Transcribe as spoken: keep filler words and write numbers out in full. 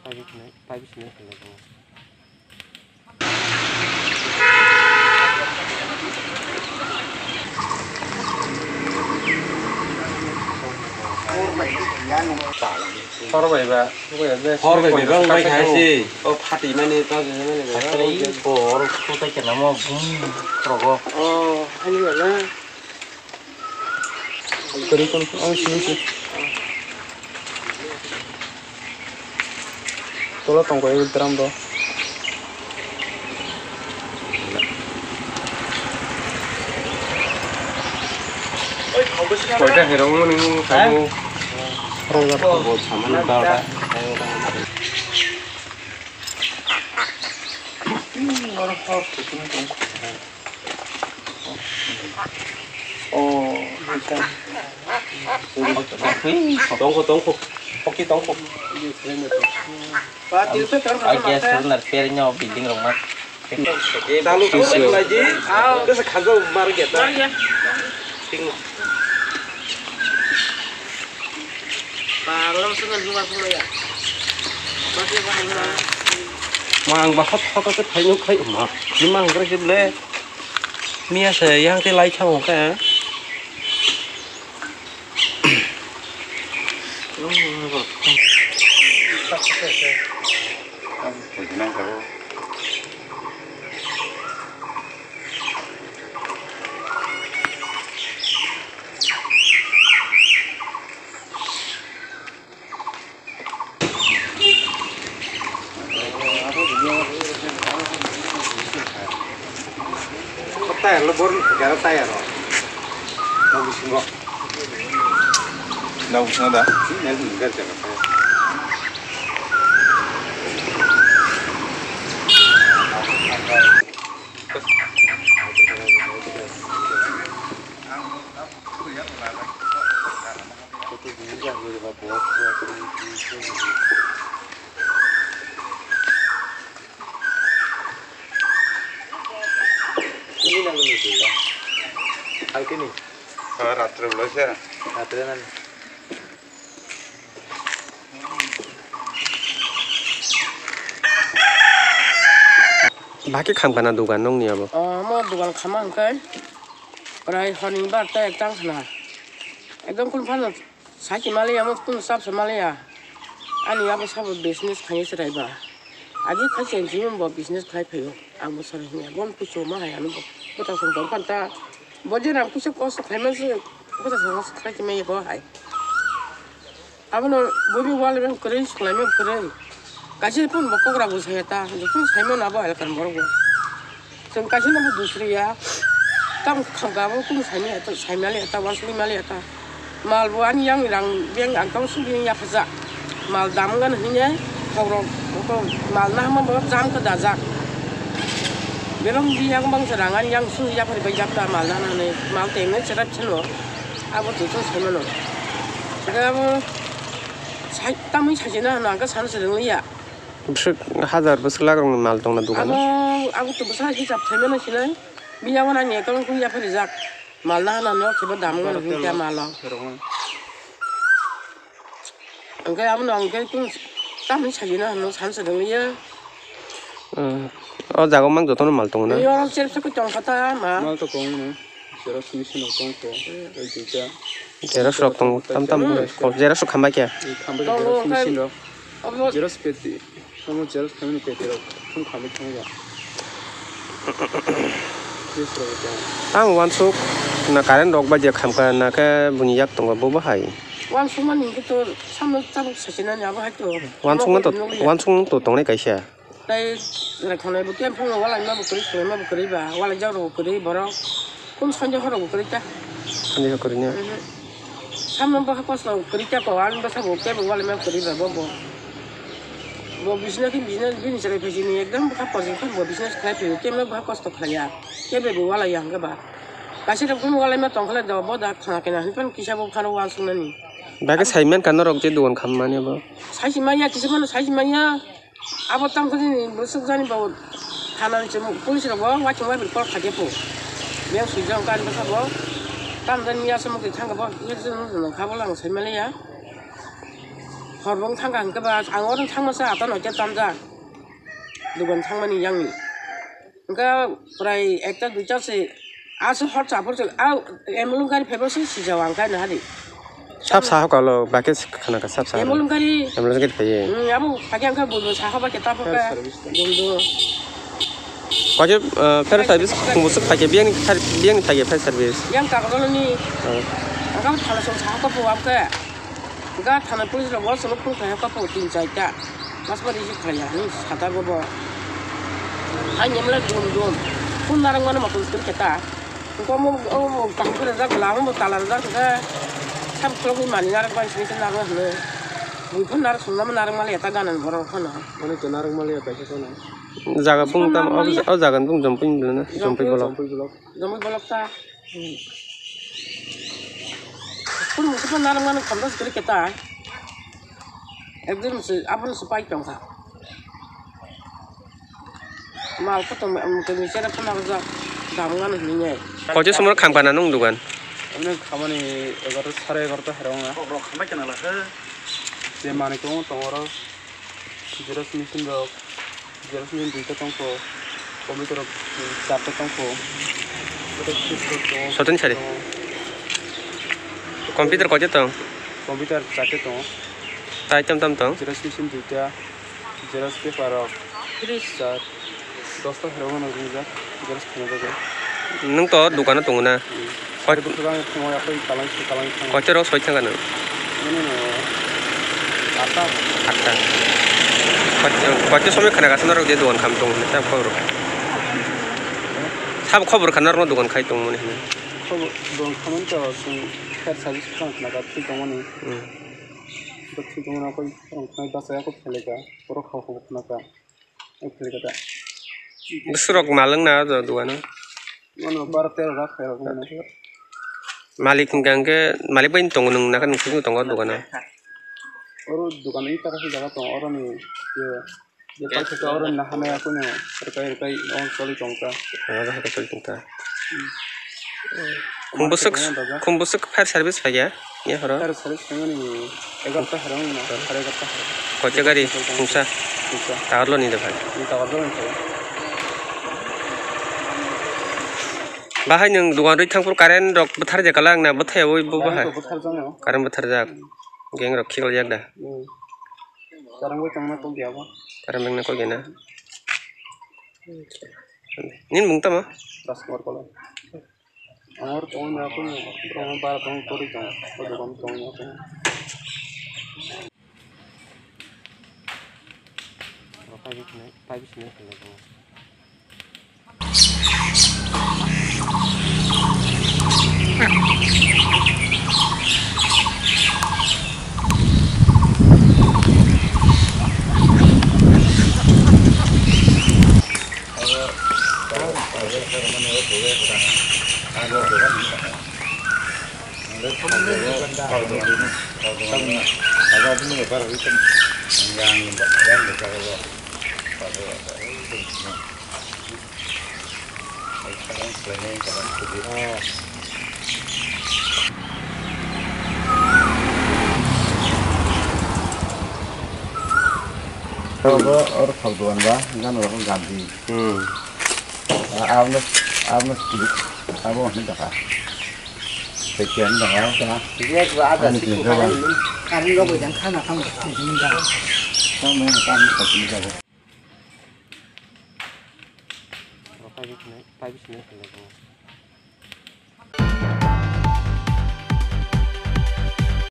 Hor bai ba, hor bai ba, wng bai kha se. O phatwi mani, ta jani mani ba. Hor kutai kena mo bum rogo. O, ani ba na. Kwrwi tong, ang sini si. Tolo tong koi drum do. Koita hero mo ni mo. Rong da. Bo saman da da. Oh, tongkho, tongkho. Hoki tongkho. Ah, gas burner, per nyo building rok ma. Dalu kung lai di. Kesa khajo mar ge ta. Ting. Mang ba hot hot ke thaino khai ma. Ni mang gre ke ble. Miya se yang te lai chang ke. Tayar lo bor ni gara tayar lo. Nang bisingo. Nang bisingo da? Nel ni gar jaga tayar. Ini nang ini dulu. Alkini. Ah, ratre ulo se. Ratre nang. Baki kham kana dugan nongni abo? Oh, mo dugan khama hwnkhe prai horni bar ta ek tang khna. Ekdom kun phano saki maliya, mo kun sap sa maliya. Ani abo sabo business khaye se raiba. Agi khaise jimon bo business khlai phaio. Ang bo sar hiya, bon puso ma hai ano bo. Bota song dong panta. Bo je rang puso kosto khlai ma se. Bota song kosto khlai ma ye bo hai. Abono buini wal rem kwrwi, swlaimung kwrwi. Kaisa phone bo kokra bo saya ta, joto saimano abo elakar borok bo. Chwng kaisa no bo dusriya. Tam khangka bo kunu saimaliya ta, saimaliya ta, wansukmaliya ta. Mal bo ani yang rang beng ang tong sugwi yaphajak. Mal dam gan hine kokrok, mal nahma bo jam khe dajak. Belong biyang bangsa rang ani yang sugwi yaphari bai jak ta mal nahma hinwi. Mal tengnai cherap seno. Abo tongthok saimano. Hwnkhe abo sai-, tamni sajina hwnwi ang khe sana se rwngya. Bwswk hajar bwswk lakrokni mal tongna dukano? Abo, abo to bwsa hisab saimano sinai. Bini abo nang ni account kung yapharijak. Mal nahana no kebo dam wngmano hwnkhe malo. Hwnkhe abono ang khe kung tamni sajina hwnwi sana se rwngya. Hmm. O jaga mang jotono mal tongo na? Yo, cherap sa koi tong kha ta ma. Mal to kong no. Xerox machine rok tong kho, tei duita. Xerox rok tongo, tam tam. Hmm. Xerox rok khambai khe? Khambai khe tongo, xerox machine rok. Obo xerox peti, omo xerox khamani peti rok, thum khambai thangya. Yes, rok tongo. Ang uansuk na current rok bai je khamkha, na khe buini yak tongo, bo bo hai. Uansukmani hwnkhe to samno tabuk sachinani abo hai to. Uansukma to, uansukma to tongnai kaisa. Tei rwkhanai bo khe phungo walaima bo kwrwi swlaima bo kwrwi ba, walaijak rok bo kwrwi borok. Kum sanjo horo bo kwrwi ta. Sanjo horo kwrwi ne? Mhm. Samno bo ha kosto kwrwi ta ko, ani bwsa bo kebo walaima kwrwi ba bo bo. Bo business khe business bini chwrai phaisini ekdom bwkha porjin khe bo business khlai phaiyo, kemno bwkha kosto khlaiya. Kebo bo walaiya hwnkhe ba. Kaisa rok phungo walaima tongkha le do, bo da khna kena hinpan kisa bo phano uansuknani. Bagwi saiman ka norok je dogan khammani bo. Saisi manya, kisa phano saisi manya. Abo tang khe nini bwswk jani bo thanani se police rok bo uaisuk uaibini kok kha khe pho. Beng swijak kani bwsa bo. Tamo jani ya se mukti thang khe bo ya se nung kha bo lang sai maliya. Horbong thangkha hwnkhe ba ang oro thangmasa ata noita tamjak. Dugan thangmani yangni. Hwnkhe prai ekta duita se aso hor chaphor se a emulung gari phaibo se sijao ang kaina hari. Sab saha kalo bakhe khana ka sab saha. Emulung gari. Emulung gari phaiye. Hmm, abo phage ang kha bubu saha ba keta phoka. Dum dum. Kaje, eh, fire service khungbo se phage biyang ni thar-, biyang ni phage fire service. Yang ka koloni. Oh. Ang kha thala song saha ko pho am khe. Ga thana police rok bo sono phone khlai kha po tin char ta. Mas ma receive khlai ya, hmm, sata go bo. Hai nyemla dum dum. Phone narang mano ma police khe ta. Ko mo, o mo, kaham khe rajak la, mo tala rajak khe. Sam khlok ni mani narang bai sini narang hne. Bui phone narang sung nama narang mali eta ganan borok phone. Mani to narang mali eta khe phone. Jaga bung tam, o jaga bung jom pin dulu na, jom pin bolok. Jom pin bolok. Jom pin bolok ta. Pun musuh narang mano khamda sekali kita. Ekdin se, apa se pai tong kha. Mal kho to, um, kami sera pun harus dah, dah mano hini. Koche somor kham kana nung dugan? Amne khamani egarota, sare egarota herong na. Kok rok khamai kana la khe? Je mani kong tong oro. Xerox machine rok, xerox machine duita tongkho, computer rok, hmm, charta tongkho, computer chip rok tongo, Sotoni sari. Tongo. Computer koita tong? Computer charta tongo. Tai tam tam tong? Xerox machine duita, xerox paper rok, char. Dosta khe rw mano ringjak, xerox khaina bagwi. Nwng to dukano tongo na? Hmm. Koi- Sari bwswk ang thango, yakui kalai se kalai thango. Koito rok soi thangka nwng? Nini no, atta. Atta. Koito, koito somoi khana kasa norok je dukan kham tongo hinwi sabo khobor. Sabo khobor kha norokno dukan khai tongmani hinwi. Khobor dukan khamani to chwng kher service khana khana kha thwi tongmani. Hmm. Bo thwi tongmani koi, ang khnai bachaya kho phelai kha, borok khao khao khna kha. Bwswk rok malwng na o dogano? Mano baro tero lakh khe rok mano. Malik hwnkha hwnkhe malik bai tongo nwng naka nukjagwi tongo o dogano. Oro dogano ita kaisa jaga tongo, oroni je, je paithago oroni naharnai yakunu rwkai rwkai o choli tongkha. O jaga khe choli tongkha. Hmm. Khum bwswk, khum bwswk fire service phaikha? Ye horo? Fire service phaimani egarota horo wngna, sare egarota horo. Koita gari? Khungsa? Khungsa. Tower lo ni da phai? Ni tower lo ni phai. Bahai nwng dugan rwi thangphuru current rok bwthar jakala wngna bwthai abo bo bahai? Current rok bwtharjakno. Current bwtharjak. Gang rok khiklaijak da? Hmm. Current bai tongna kok ya bo? Current bengna kok ya na? Nini mung tamo? Rajkumar Koloi. Ang oro tongwi maya kunu, borok no bara tongwi kwrwi tongo, o dokan tongwi maya kunu. Oro, oro thok dogan ba, gana oro gandhi. Hmm. A, abno, abno sidi, abo hwn daka. Sekian daka. Sekian daka. Ani sidi daka. Kami lo bojang khana kham daka. Kami kami kami daka. Pai bisne, pai bisne.